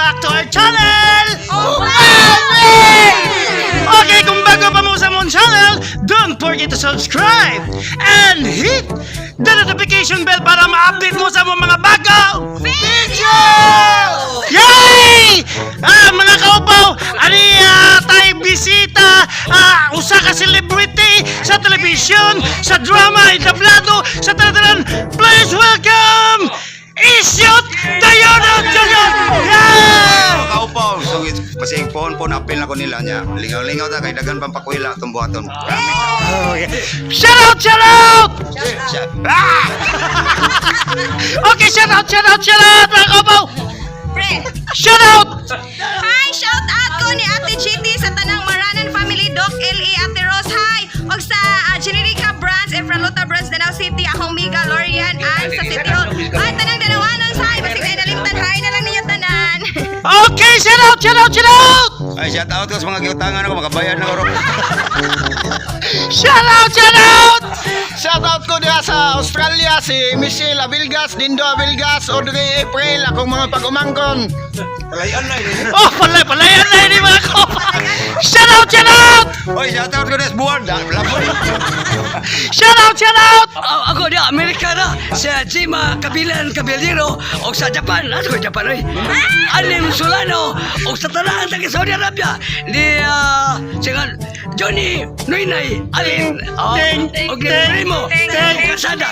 back to our channel! Okay, kung bago pa mo sa among channel, don't forget to subscribe and hit the notification bell para ma-update mo sa among mga bago videos! Yay! Mga kaupaw, ani tayo bisita, usa ka celebrity sa telebisyon, sa drama, entablado, sa tanan. Please welcome Isyot Dayono Jr. Yeah! Kaupaw, so kasi phone phone apil na ko nila niya. Lingaw-lingaw ta kay daghan pang pakwila atong buhaton. Okay. Shout out, shout out! Siya. Ah! Okay, shout out, shout out, shout out, mga kaupaw! Pre. Shout out! Hi, shout out ko ni Ate GT sa Tanang Maranan Family, Doc LA, Ate Rose, hi! Og sa Generica Branch, Efraluta Branch, Danau City, akong Miga, Lorian, and sa City Hall. Ay, Tanang Danawanon, hi! Basig na inalimtan, hi na lang ninyo tanan. Okay, shout out, shout out, shout out! Ay, shout out ko sa mga giutangan ako, makabayad na ko ro. Shout out, shout out! Shout out ko diha sa Australia si Michelle Abilgas, Dindo Abilgas, Audrey April, akong mga pag-umangkon. Oh, palay, palayan na ini mga kaupaw! Shout out, shout out! Oy, shout out ko des buwan. Lapon. Shout out, shout out! Ako di Amerika na sa Jima Kabilan Caballero o sa Japan, ano ko Japan oy? Alim Solano o sa tanan taga Saudi Arabia ni sigan Johnny Noynay Alin Ding, o ding, Remo ding, Kasada.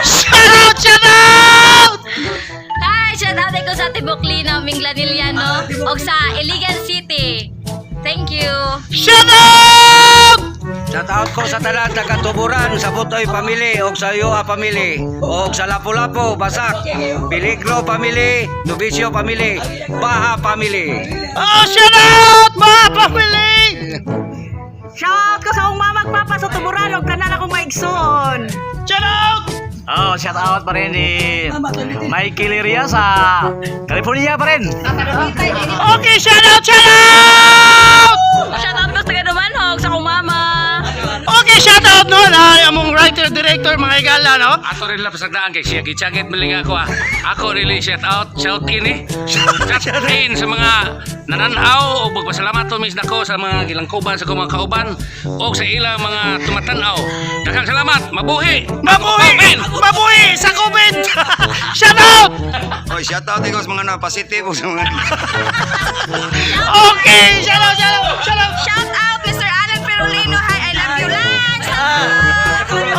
Shout out, shout out! Hi! Shout out ko sa Tibuklina, Minglanilla, o sa Iligan City. Thank you! Shout out! Shout out ko sa tanan taga Tuburan, sa Butoy family og sa Yoa family og sa Lapu-Lapu, Basak, Peligro family, Novicio family, Baha family. Oh, shout out, mga family! Shout out ko sa akong mama at papa sa Tuburan ug tanan akong maigsoon. Shout out! Oh, shout out pa rin ni Mikey Liria sa California pa rin. Okay, shout out, shout out! Shout out ko sa taga Dumanhog, sa akong mama. Okay, shout out nun! Ay, among writer, director, mga igala, no? Ato rin lang pasagdaan kay siya gitsagit man lang ako ah. Ako really shout out, shout in eh. Shout in sa mga nananaw o magpasalamat to mis nako sa mga gilangkuban sa akong mga kauban o sa ilang mga tumatan-aw. Daghang salamat, mabuhi. Mabuhi! Mabuhi sa COVID! Shout out! Oy, shout out ko sa mga na positive sa mga Okay, shout out, shout out, shout out! Shout out, Mr. Alan Perolino, hi, I love you, Lance!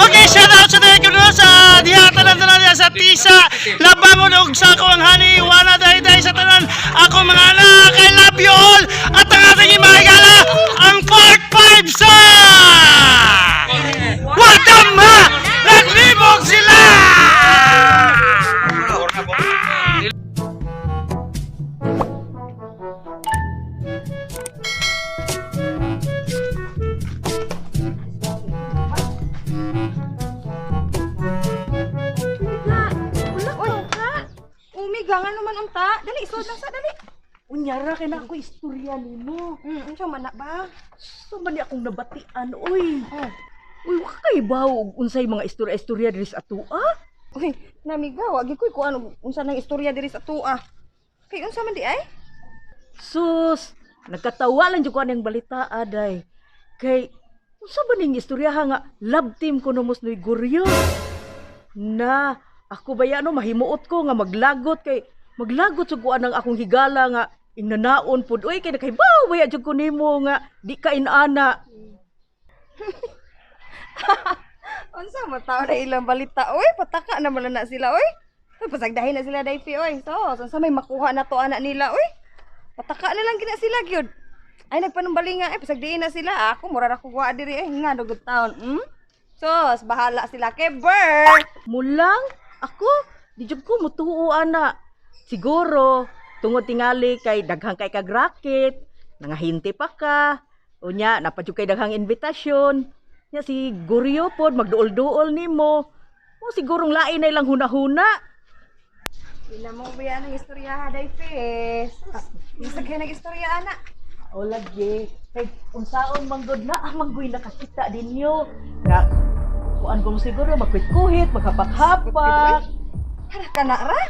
Okay, shout out sa tayo kuno sa diha tanan tanan diha sa Tisa, Labangon ug sa ako ang hani, wana dahil dahil sa tanan ako mga anak, I love you all. At ang ating mga igala, ang part 5 sa Watama! Naglibog sila! Uy, ha? Umiga nga naman unta. Dali, isod lang sa, dali. Unyara kay na ako istorya nimo. Unsa man na ba? So man ni akong nabatian oy. Uy, wa kay bawo og unsay mga istorya-istorya diri sa atoa? Uy, namiga, wagi ko'y kuan og unsa nang istorya diri sa atoa. Kay unsa man di ay? Sus, nagkatawa lang jud ko anang balita aday. Kay unsa ba ning istorya nga love team kuno mos ni Guryo? Na, ako ba no mahimuot ko nga maglagot kay maglagot sa kuan ang akong higala nga inanaon pud oy kay nakaibaw ba jud ko nimo nga di ka inana. Unsa man tao na ilang balita oy, pataka na man na sila oy. Uy, pasagdahin na sila daypi oy. So, unsa may makuha na to anak nila oy. Pataka na lang gina sila gyud. Ay nagpanumbali nga ay pasagdiin na sila. Ako mura ra ko wa diri eh nga dugod taon. Sos, bahala sila kay Bert. Mulang ako di jud ko mutuo ana. Siguro tungod tingali kay daghang kay kag racket, nangahinti pa ka. Unya napa jud kay daghang invitasyon. Nya si Guryo pod magduol-duol nimo. O sigurong lain na ilang hunahuna. Ila mo ba ang istorya daypi? Sus, bisag kay nag istorya ana. O lagi, kay unsaon manggod na ang manggoy nakakita ninyo. Nga kuan ko mo siguro magkuhit-kuhit, maghapak-hapak. Hara ka na ra.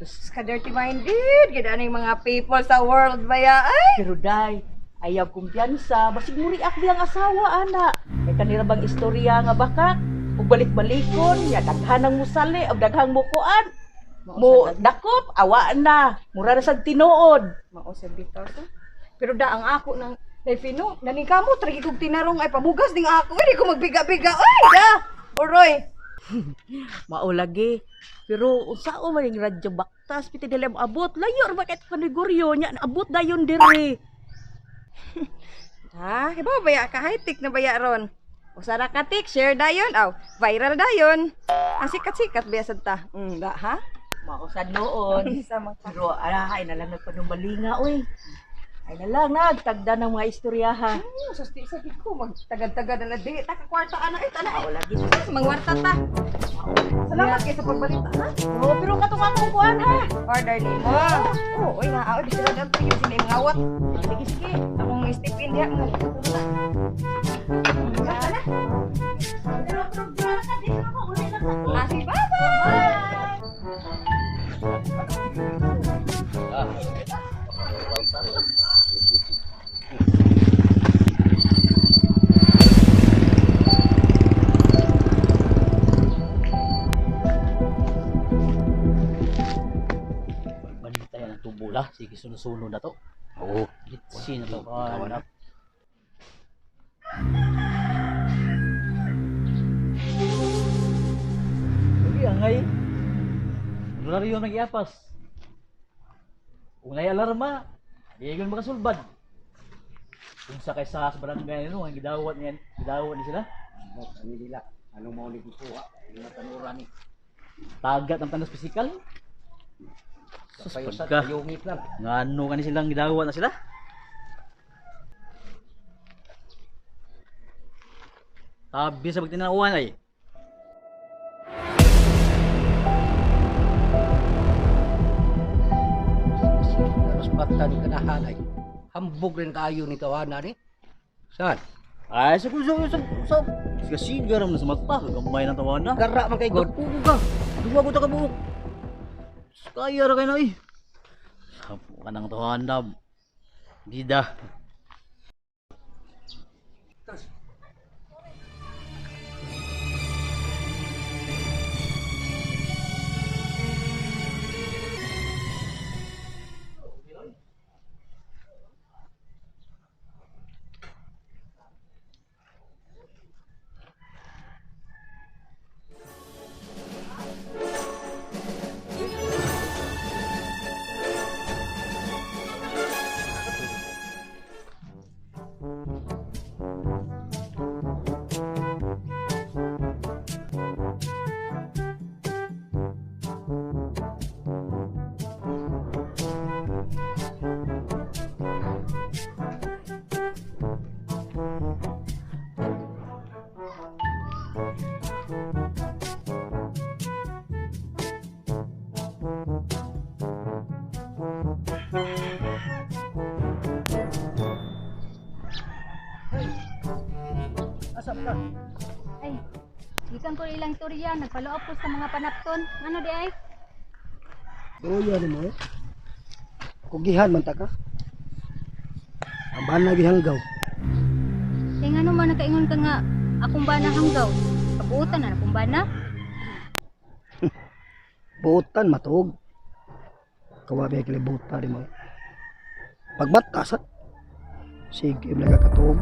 Ka dirty minded gid aning mga people sa world baya ay. Pero day, ayaw kumpiyansa, basig mo react diyang asawa ana. Kay kanira bang istorya nga baka ug balik-balikon ya daghan ang musali og daghang mukuan. Mo dakop awa na, mura ra sad tinuod. Mao sa bitaw sa. Pero da ang ako nang Delfino, naningkamot ra gid kog tinarong ay pamugas ning ako. Ay, di ko magbiga-biga. Ay, da. Oroy. Mao lagi. Pero unsao man ning radyo baktas piti dili mo abot. Layo ra ba kay paniguryo nya abot dayon diri. Ha, iba baya ka high-tech na baya ron. Usa ra ka tik, share dayon. Aw, viral dayon. Ang sikat-sikat baya sad ta. Da ha? Mao sad noon. Sa mga Pero ay na lang nagpanumbalinga oy. Ay na lang nagtagda ng mga istoryaha. Sus, di sa ko magtagad-tagad na di ta ka kwarta ana ay tana. Mao lagi. Sus, mangwarta ta. Salamat kay sa pagbalita ha. Oh, pero katong akong kuan ha. Order nimo. Oh, oy nga oy bisira dan tayo sila imong awat. Sige sige. Akong step in diha nga. Na. Ah, sige, bye-bye. Bantay ng tubula. Sige, suno-suno na to. Oo. Litsi na to. Tawa na. Uy, angay. Honoraryo nag-iapas. Unay alarma. Di yun makasulbad. Kung sa kay sa barangay no, ang gidawat niyan, gidawat ni sila. Ano nila? Anong mao ni kuha? Yung tanura ni. Tagat ang tanas pisikal. Sus, Payusan, pagka. payungit lang. Ngano kani silang gidawat na sila? Tabi sa pagtinauan ay. Terus mata ni kanahan ay. Hambog rin kayo ni tawanan ni. Saan? Ay, sa sa sa sa siga siga ra man sa mata, gamay ng tawana. Gara man kay God. Pugo ka. Duwa ko ta ka buok. Kaya ra kay na eh. Sapo ka ng tawana. Bida. Ay, gikan ko ilang turya, nagpalo up ko sa mga panapton. Ano di ay? Uya ni mo eh. Kugihan man ta ka. Ang bana gihanggaw. Kay ngano man nakaingon ka nga akong bana hanggaw. Kabuotan na akong bana. Buotan matuog. Kawabi ay kalibutan ni mo eh. Pagbatas at sige mo ka katuog.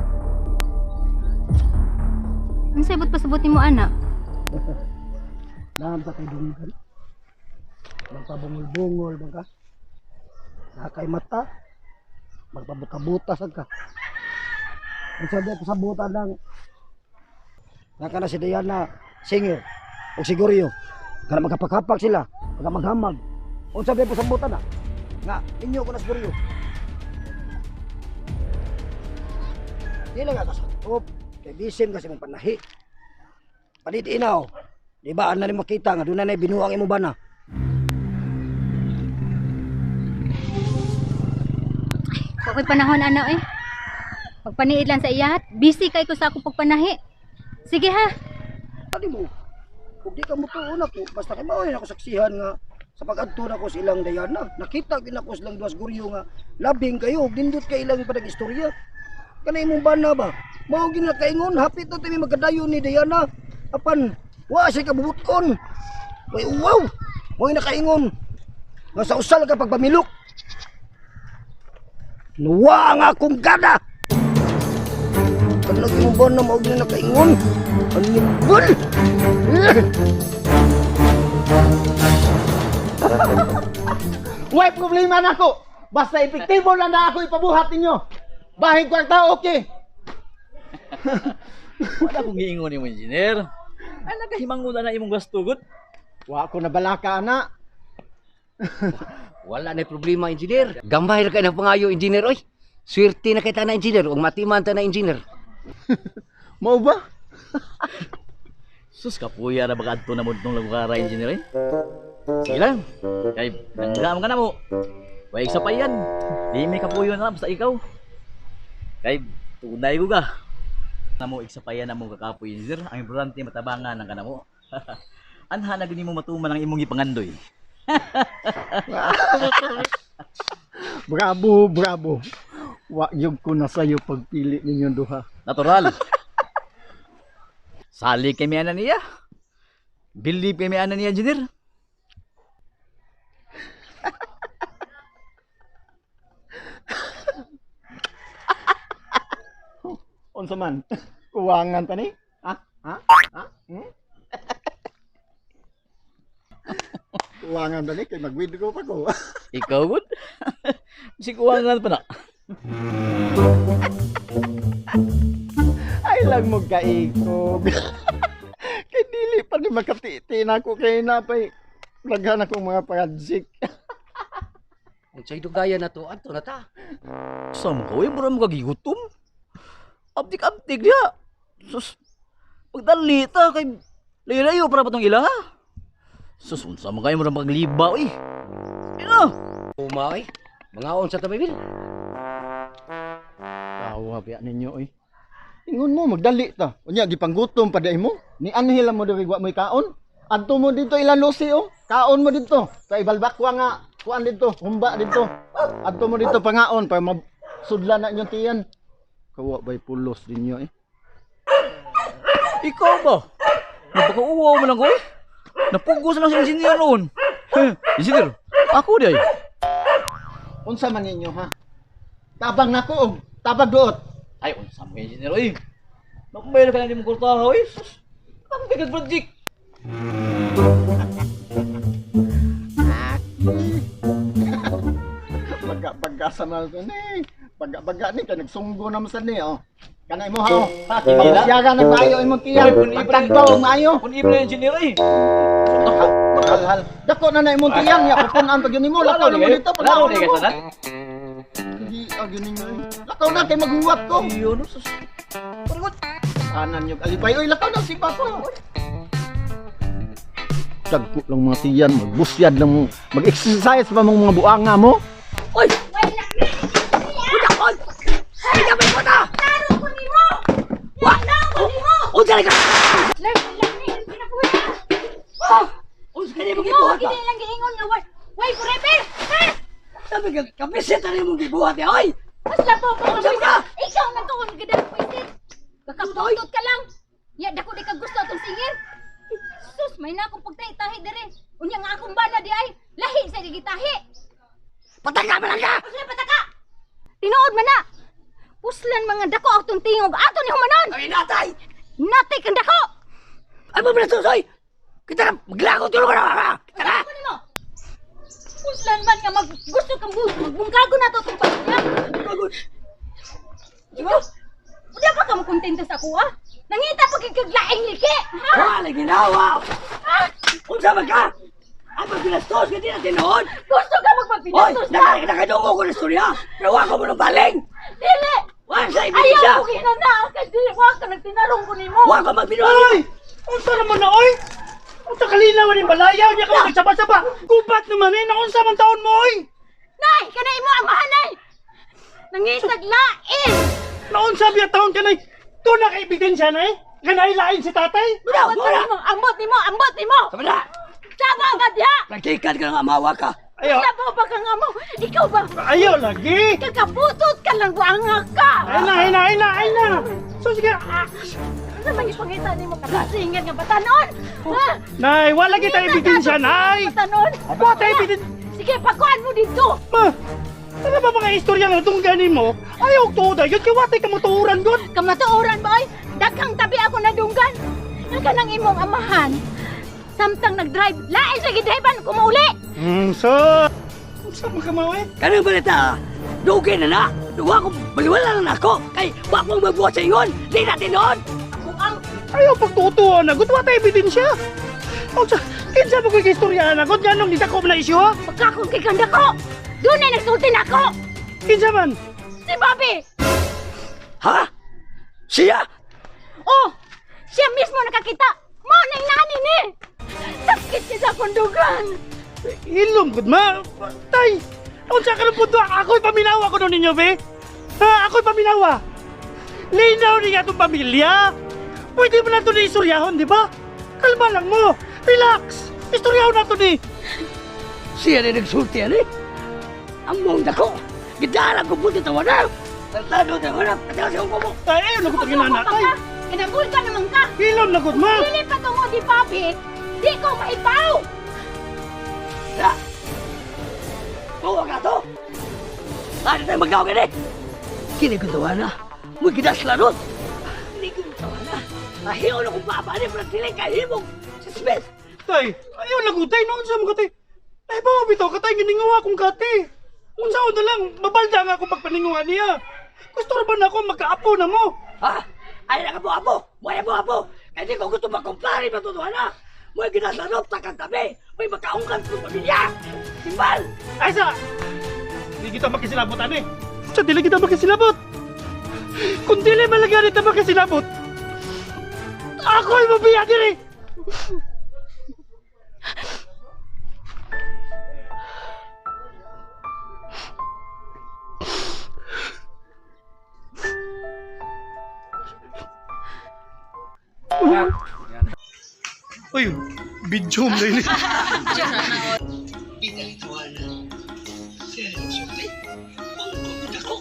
Unsay but pasabot nimo ana? Naam sa kay dunggan. Magpabungol-bungol man ka. Nakay mata. Magpabuta-buta sad ka. Ang sabi ko sa buta ng naka na si Diana singer o siguryo. Kana magkapakapak sila, pagka maghamag. Unsa ba sa buta na? Nga inyo ko na siguryo. Di lang ka sa top. Kay bisim kasi mong panahi. Panit inaw. Di ba ana ni makita nga doon na binuang imo bana. Wa ko'y panahon ana eh. Pagpaniid lang sa iyahat, busy kay ko sa akong pagpanahi. Sige ha. Ani mo. Kung di ka mo tuon ako, basta kay mao ako saksihan nga Sa pag-adto na ko sa ilang Diana, nakita gid nako silang duas guryo nga labing kayo ug nindot kay ilang panag istorya. Kana imong bana ba? Mao gid na kaingon hapit na timi magkadayon ni Diana. Apan wa siya kabubuton. Way uwaw. Mao nakaingon nga sa usal ka pagpamilok. Nuwa ang akong gana. Kanang imong bana mao gid na nakaingon. Anibal. Way problema nako. Basta epektibo lang na ako ipabuhat ninyo. Bahig kwarta okay. Wala kong giingon nimo, engineer. Ay nagahimanguda na imong gasto gud. Wa ko na balaka ana. Wala na problema, engineer. Gamay ra kay na pangayo, engineer oy. Swerte na kay ta na engineer ug matiman ta na engineer. Mao ba? Sus kapuya ra baka adto na mo tong lugara, engineer eh. Sige lang. Kay nangga man ka na mo. Way sa pa yan. Di may kapuyo na lang basta ikaw. Kay tunay ko ka. Namo igsapayan na mo kakapoy, engineer. Ang importante matabangan ang kanamo. Anha na gini mo matuman ang imong gipangandoy. Bravo, bravo. Wa gyud ko na sayo pagpili ninyong duha. Natural. Sali kay mi ana niya. Believe kay mi ana niya, engineer. Unsa man? Kuwangan pa ni? Ha? Ha? Ha? Hmm? Kuwangan pa ni kay mag-withdraw pa ko. Ikaw gud. Sikuangan pa na. Ay lang mo kaikog. Kay dili pa ni makatiti na ako kay napay daghan akong mga project. Unsay dugaya na to adto na ta. Sa mo ko, mura mo kagigutom. Abdik-abdik diya. Sus, pagdali ta kay layo-layo para patong ila ha. Sus, unsa man kayo mura magliba oy. Ina. Uma oy. Mga unsa ta babil? Tawa biya ninyo oy. Ingon mo magdali ta. Unya gipanggutom pa dai mo. Ni anhel mo diri wa mo'y kaon. Adto mo dito ilang lusi oh. Kaon mo dito. Sa ibalbakwa nga kuan dito, humba dito. Adto mo dito pangaon para masudlan na inyong tiyan. Kawa bay pulos ninyo eh. Ikaw ba? Napakauwaw mo lang ko eh. Napugos lang sa engineer noon. Heh, engineer, ako di ay. Unsa man ninyo ha? Tabang nako og tabag duot. Ay, unsa mo engineer oy. Nakumayro ka na di mo kurtaha oy. Sus, ang bigat project. Baga-baga sa mga ni. Baga-baga ni kay nagsunggo naman sa ni oh. Kanay mo ha. oh. Siya ka nagmaayo imong tiyan. Pagtagbaw og maayo. Kung iba engineer oy. Halhal. Dako na na imong tiyan ya pupunan pag yun nimo. Lakaw na mo dito Laro pagkaon ni na mo. ka tanan. Hindi ag yun ninyo. eh. Lakaw na kay maghuwat ko. Iyo no sus. Paragot. Tanan yung alipay oy lakaw na si Papa. Dagko lang mga tiyan, magbusyad lang mo. Mag-exercise pa mong mga buanga mo. Oy! Taro ko nimo! Wa! Taro ko nimo! Unsa ka? Lord, lami, pinapuya! Unsa ni mo Mo, gibuhat ba? gini lang giingon nga way, way forever! Ha? Sabi ka kapisit na imong gibuhat eh, oy. Mas lapo pa Unsa ka? Ikaw nang tuon gid ang pwisit. Kakaputot ka lang. Ya dako di ka gusto atong singir. Sus, may na akong pagtahi-tahi dire. Unya nga akong bana di ay lahi sa gigitahi. Pataka man lang ka. Uslan pataka. Tinuod man na. Puslan mga dako atong tingog ato ni humanon. Ay natay. Natay kang dako. Ay mo oy. Kita na maglako tulong ka na. Kita na. Ano nimo? Puslan man nga mag gusto kang magbungkago na to itong pamilya. Diba? Wala pa ka makontento sa kuha? Nangita pa kay kaglaing liki! Ha? Wala ginawa. Unsa man ka? Ay pagpinastos ka di na tinuod. Gusto ka Oy, magpagpinastos na? nakadungo ko na istorya. Pero wa ko mo ng baling. Dili! Wa sa ebidensya. Ayaw ko kinana! Kay dili, wa ka nagtinarong ko nimo! Wa ka magbinuang. Oy! Unsa naman na oy? Unsa kalinaw ni balaya niya ka magsaba-saba. Gubat naman eh, naunsa man taon mo oy? Nay! Kanay mo ang mahanay! Nangitag lain! Naunsa biya taon kanay? Tuna ka ebidensya na eh. Kanay lain si tatay. Ambot nimo! Ambot nimo! Ambot nimo! Tama na. Sabaw ka diha! Praktikan ka nga amawa ka. Ayaw. Sabaw ba ka nga mo? Ikaw ba? Ayaw lagi. Kakabutot ka lang, buanga ka! Ay na, ay na, ay na, ay na. So sige, ah. Ano man ipangita nimo ka singer nga batanon? Ha? Nay, wala kita ebidensya, nay. Batanon? Wa tayo ebidensya. Sige, pakuan mo dito. Ma, ano ba mga istorya nga dungganin mo? Ayaw tuod yun, kay watay ka matuuran gud. Kamatuoran ba oy? Daghang tabi ako nadunggan. Nga kanang imong amahan. Samtang nag-drive, lain sa gidriban kumuuli. So, sa mga kamao eh? Kanang balita, dugay na na. Duwa ko, baliwala na ako. Kay, wa kong magbuhat sa ingon. Di na tinuod. Buang Ayaw pagtutuan na gud, watay ebidensya. Unsa, kinsa mo kay istorya na gud nganong gidako na isyu ha? pagkakong kay kanda ko. Doon na nagsulti na ako. Kinsa man? Si Bobby. Ha? Siya? Oh, siya mismo nakakita. Mo nang nani ni. Sakit siya sa kundugan. Ilom gud ma. Tay. Unsa ka punto? Ako'y paminawa ko nun ninyo, be. Ha, ako'y paminawa. Linaw ni atong pamilya. Pwede mo na ito ni istoryahon, di ba? Kalma lang mo. Relax. Istoryahon na ito ni. Siya na nagsulti, ano eh? Ang mong dako. Gidala ko puti tawanan. Tantado tawanan. Kaya siya ko mo. Tay, ayaw na ko ginana, tay. Kinabul ka naman ka. Ilom na gud ma. Dili pa tungo di Bobby. Di ko maipaw. Ya. Tuwa ka to. Ano tayo magkawag eh? Kini ko tawana. Muy gidas lanot. Kini ko tawana. Ahiyo na kong papa ni pero dili kahimong si Smith. Tay, ayaw na ko, tay. Noon sa mga tay. Ay, bawa bitaw ka, tay. Giningawa akong kate. Unsa na lang, mabalda nga ako pagpaninguha niya. Gusto ra ba na ako magkaapo na mo? Ha? Ay na ka po apo. Wala po apo. Kaya di ko gusto makumpare matutuwa na. Muy gidas lanot takang tabi. May makaungkan sa pamilya. Simbal. Ay sa! Hindi kita makisilabot, ane. Sa dili kita makisilabot. Kung dili malagyan ito makisilabot, ako'y mabiya diri! Uy, video mo na Pinalituan. Siya na nagsulti. Ang kumita ko.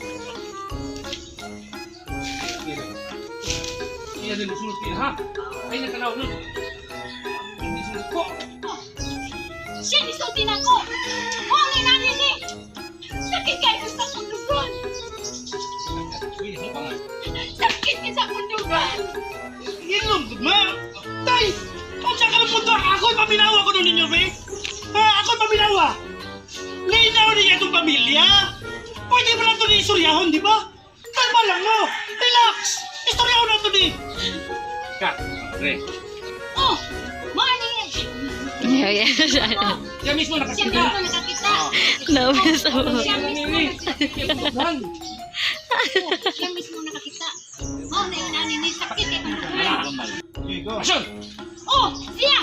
Iya din sulti ha. Ay nakanaw nun. Hindi sulti ko. Siya nisulti na ako. Mo nang nani ni. Sakit kayo sa kundugan. Sakit kayo sa kundugan. Ilom, ma! Tay! Unsa ka ng punto? Ako'y paminawa ko nun ninyo, be! Ha? Ako'y paminawa! Linaw niya itong pamilya! Pwede mo na ito ni istoryahon, di ba? Kalma lang mo! Relax! Istoryahon na ito ni... Ka. Pre. Oh, mo ni. Siya mismo Siya nakakita. mismo nakakita. Siya mismo nakakita. Oh, siya mismo nakakita. Mo na yung nani ni sakit kay kundugan. Action! Oh, siya.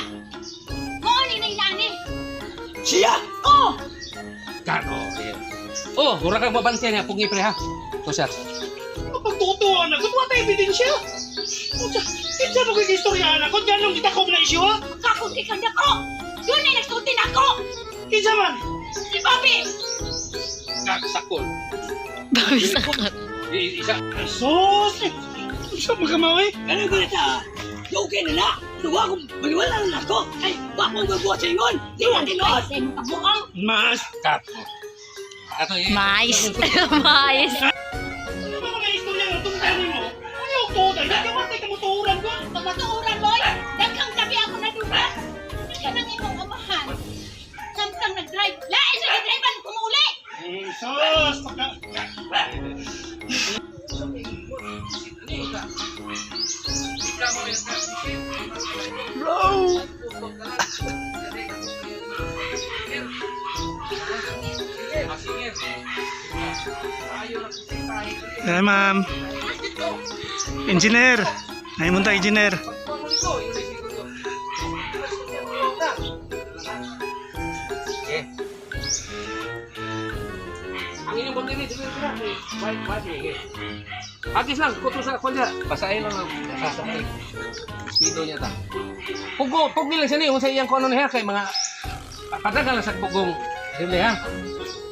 Mo ni na inani. Siya! Oh, Cut. Oh, sige. Oh, mura kang babantay niya pugi pre ha. To sir. Pagtutuan na, gudwa tayo ebidensya! Unsa, kinsa mo kay istoryahan ako? Ganong kita ko na isyu, ha? pagkakong kay kanda ko. Doon na nagsulti na ako. Kinsa man? Si Bobby. Cut, sakol. Babi sakol. Isa. Sus! Unsa mo ka eh? Ano balita? Dugay na na. Duwa ko, baliwala na ako. Ay, wa kong magbuhat sa ingon. Di na tinuod. Ay, sa imong kabuang. Mas! Cut. Ato eh. Mais. Mais. Ano ba mga istorya nga itong ganin mo? Ayaw ko, dahil nagkawatay ka mo tuuran ko! Pamatuuran, boy! Daghang tabi ako nadunggan! Ka nang imong amahan! Samtang nag-drive, lain sa gidriban kumuuli! Sus! Pagka... Bro! Hey, ma'am. Engineer. Ay, munta engineer. Ang inyong bote ni dili sila. White white eh. Agis lang kuto sa kwan diha. Basahin lang ang sa Speedo niya ta. Pugo, pugi lang siya ni sa iyang kuno niya kay mga Padagan lang sa pugong. Dili ha.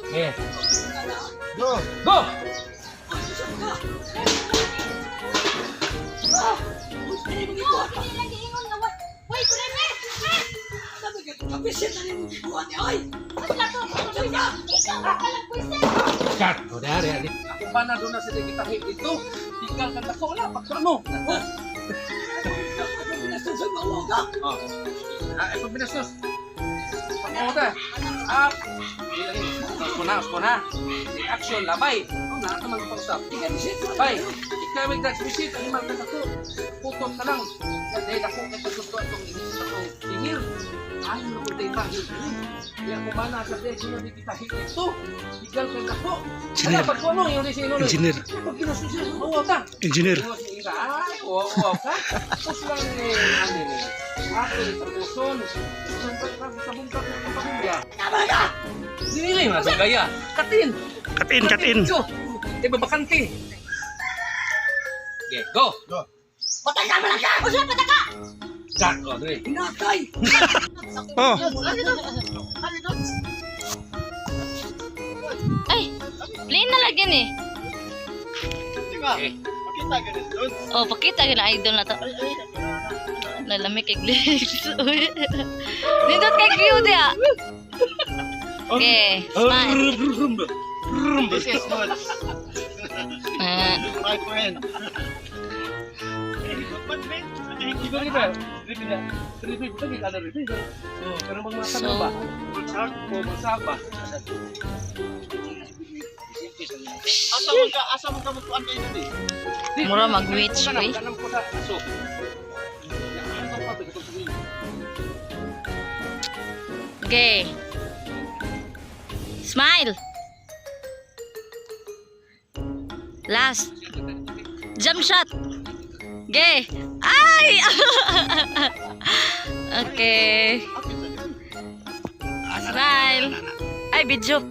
Okay. Go. Go. Lagi ingon nga way kuremer. Kapisit na nimo gibuhat ni oy. Basta to, ikaw ka lang buisit. Cut. O dari ali. Ako pa na doon na sa kita dito. Tinggal ka dako la pagkuan mo. Oh. Pinastos sa mawag ka. Oh. Ah, ito binastos. Pagkuha. Up. Uskon na, uskon na. Action, labay. Oh, na, ito magpang-usap. Labay. Ikaw may drugs visit, animal ka sa to. Putot na lang. Yan, dahil ako kay gusto atong atong singir. Ay, ano ko tayo tahil. Kaya kumana sa dahil sino di kita hit ito. Higal ka na po. Engineer. Pag ano, yung di sino. Engineer. Pag kinasusin, oo ta. Engineer. Ay, oo, oo ka. Tapos lang ni, ano ni, ako sa puson. Sa bungkak ng pamilya. Dili na yung gaya. Katin. Katin, katin. Go. Di ba bakante? Okay, go. Go. Patay ka man ka. Usa pataka. Cut. Go, dali. Hinatay. Oh. Ay, plane na lagi ni. Okay. Pakita ganun doon. Oh, pakita gina idol na to. Lalami kay Glitch. Nindot kay cute ya. Okay, smile. This is good. Ah, My friend. So, Asa man ka, asa man ka magkuan kayo dun eh? Mura mag-witch, uy. Okay. Smile. Last. Jump shot. Okay. Ay! Okay. Smile. Ay, video.